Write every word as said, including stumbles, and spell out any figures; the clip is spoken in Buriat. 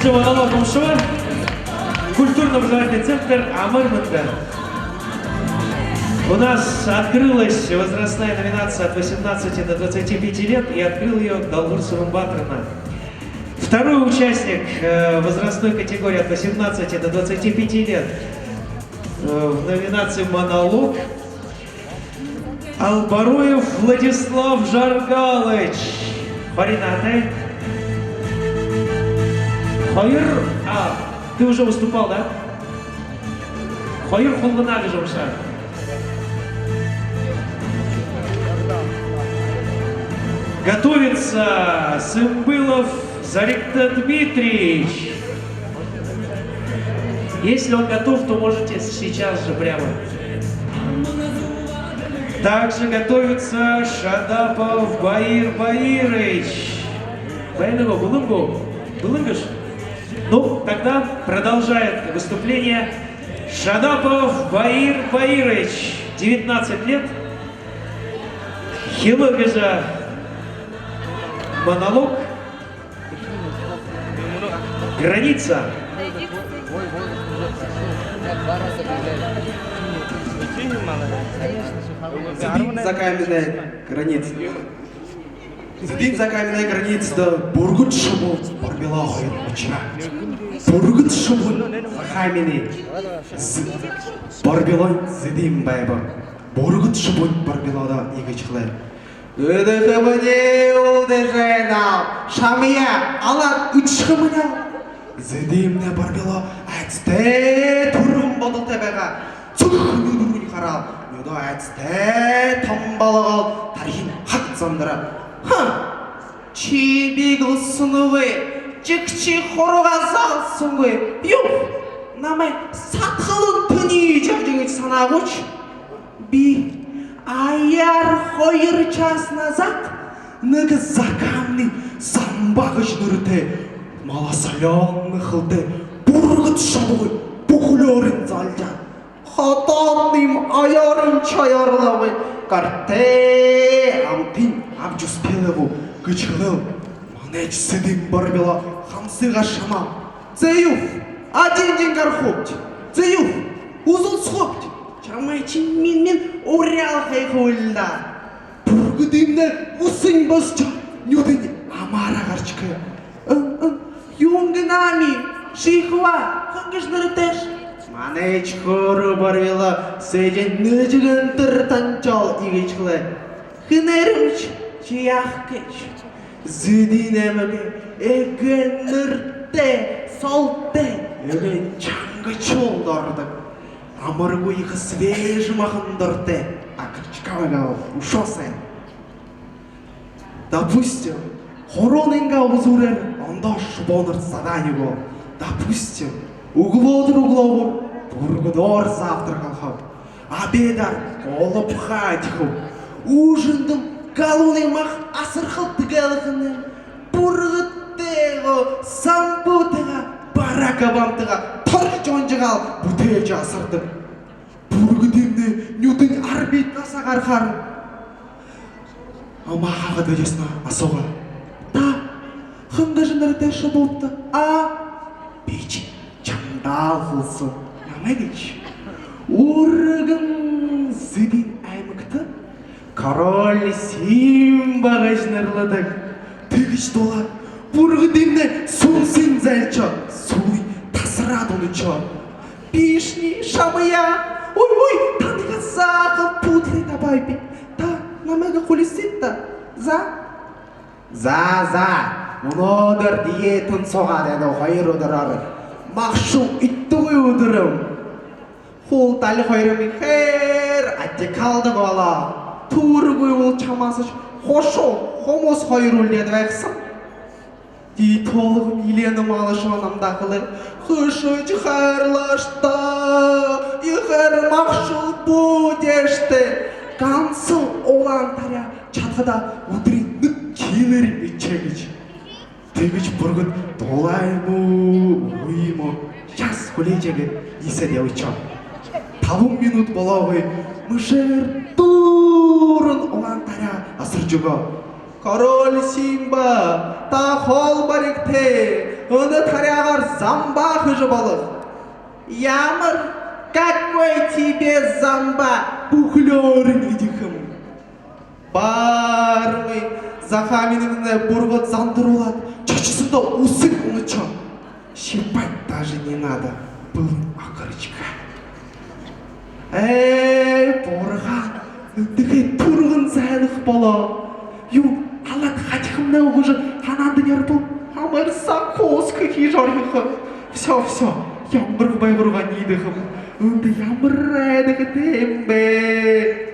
Монолог уншаба. Культурно-образовательный центр «Амар мэндэ». У нас открылась возрастная номинация от восемнадцати до двадцати пяти лет, и открыл её Долгур Субанбатаровна. Второй участник, э, возрастной категории от восемнадцати до двадцати пяти лет, э, в номинации «Монолог». Албаруев Владислав Жаргалыч. Хорин наһатай. Хоёр, а, ты уже выступал, да? Хоёр хулгана гэжэ уншаа. Готовится Сымбылов Зарикта Дмитриевич. Если он готов, то можете сейчас же прямо. Также готовится Шадапов Баир Баирович. Баир, бэлэн гү? Бэлэн гүш? Ну, тогда продолжает выступление Шадапов Баир Баирович, девятнадцать лет. «Хилэ» гэжэ монолог. «Граница». Зэдын закаменная граница. Зэдын закаменная границада бүргэд шубууд Барбило хоёр ошоо. Бүргэд шубууд закаменная. З-, Барбило зэдын байба. Бүргэд шубууд Барбилодо иигэжэ хэлээ: «Эдэхэ минии үлдэжэ байнал, шамайе алаад үдэшэхэ минии». Зэдымнай Барбило айдаһатай түргэн бодолтой байгаа. Зүрхэн нюдэ руу хараал, нюдөө айдаһатай том болгоол, тархинь хаг зандараа. «Ха! Ши би гэлсэнгүй, жэгши хургаа залсангүй. Юу, намайе садхалан тэнижэ абажа гэнэ гэжэ һанаа гүш? Би аяар хоёр час назад нэгэ закаменный замба гэжэ нэрэтэй малосолёный хэлэтэй бүргэд шубууе бүхэлөөрнь зальжа, хотоодынь оёорынь шоёорлоогүй, гартаа амтынь абажа успелэгүй», — гэжэ хэлээл. Манайш зэдын Барбило хамсыгаа шамаа: «Зэ юу, адинжин гарахабди? Зэ юу, үзэлсэхэбди? Шамайшье минии уряал хэхэ үгы лэ даа». Бүргэдымнай үсэнь босожо, нюдэнь амаараа гаража хэлээ: «Эн, эн, юун гэнэ, ами, ши хаа, хэн гэжэ нэрэтэйш?» Манайш хөөрөө Барбило, сэжэн нэжэгэн тэрэ танчал иигэжэ хэлээ: «Хэнээрэмши, ши яахагүйш. Зэдын аймагай эгээн нэрэтэй, солотой, эгээн чангашуул дордог. Амаргүй ехэ свежий махан дуратай. А, качка байгаа, ушёо һайн. Допустим, хуруунынгоо үзүүрээр ондоо шубуунарта задание үгөө. Допустим, үглөөдэр үглөөгүүр бүргэдөөр завтракалхаб. Обедаар голубка эдихэб. Ужинда галуунай маха асархал тиигээд лэ хэнэ. Бүргэдтэйгөө, самбуутайгаа, Барак Обаматайгаа торжо унжагаал бүтээжэ асардаг». Бүргэдымнай нюдэнь арбитраһаа гарахаар, амаа хаагаад байжа һанаа, асуугаа: «Та хэн гэжэ нэрэтэйш, шубуубта?» «А, би ши чамдаал хэлэһэн. Намайе гэжэ үргэн Зэдын аймагта король Симба гэжэ нэрлэдэг». Тиигэжэ дуулаад, бүргэдымнай сүмсэнь зайлшоо, сүүлынь тасараад унашоо. «Бишни, шамайе. Ой, ой, танай саахан пудлы табааб би. Та намайе хулисыт даа. За?» «За, за. Мүнөөдэр диетэ суугаад, энэ хоёр үдэрөөр магшуу эдихэгүй үдэр юм». Хуу тали хоёрынь ехээр адекалдаг болоо. Түрүүн үедэ шамһаашье хушуу хомус хоёр үлдээд байхаһам. Диетологом Елена Малышева намда хэлээ: «Хэшэжэ хайрлыш даа, ехээр магшуу бэшэ даа. Гансал улаан таряа шадахадаа үдэртөө нэгэ кило эдишэ», — гэжэ. Тиигэжэ бүргэд дулаан юм гү, үгы юм гү, шас хүлеэжэ гээд, ниидэжэ ябашоо. Табан минута болоогүй, мэшэгээр дүүрэн улаан таряа асаржа үгөө: «Король Симба, та хоол баригты. Энэ таряагаар замба хэжэ болохо. Ямар? Какой тебе замба? Бүхэлеэрынь эдихэ юм. Бармы захаа минии бургад зандаруулаад, шашасанда үсэг унашоо. Щипать даже не надо. Полная окорочка. Ээ, бурхан, эндэхи түргэн зайлаха болоо. Юу, алаад хатихамнай үгы гэжэ һанаандань оробол, ямар закуска хэжэ орхихо. Всё, всё, ямар байгаалиин эдихэ юм. Эндэ ямар эдихэ юм бэ?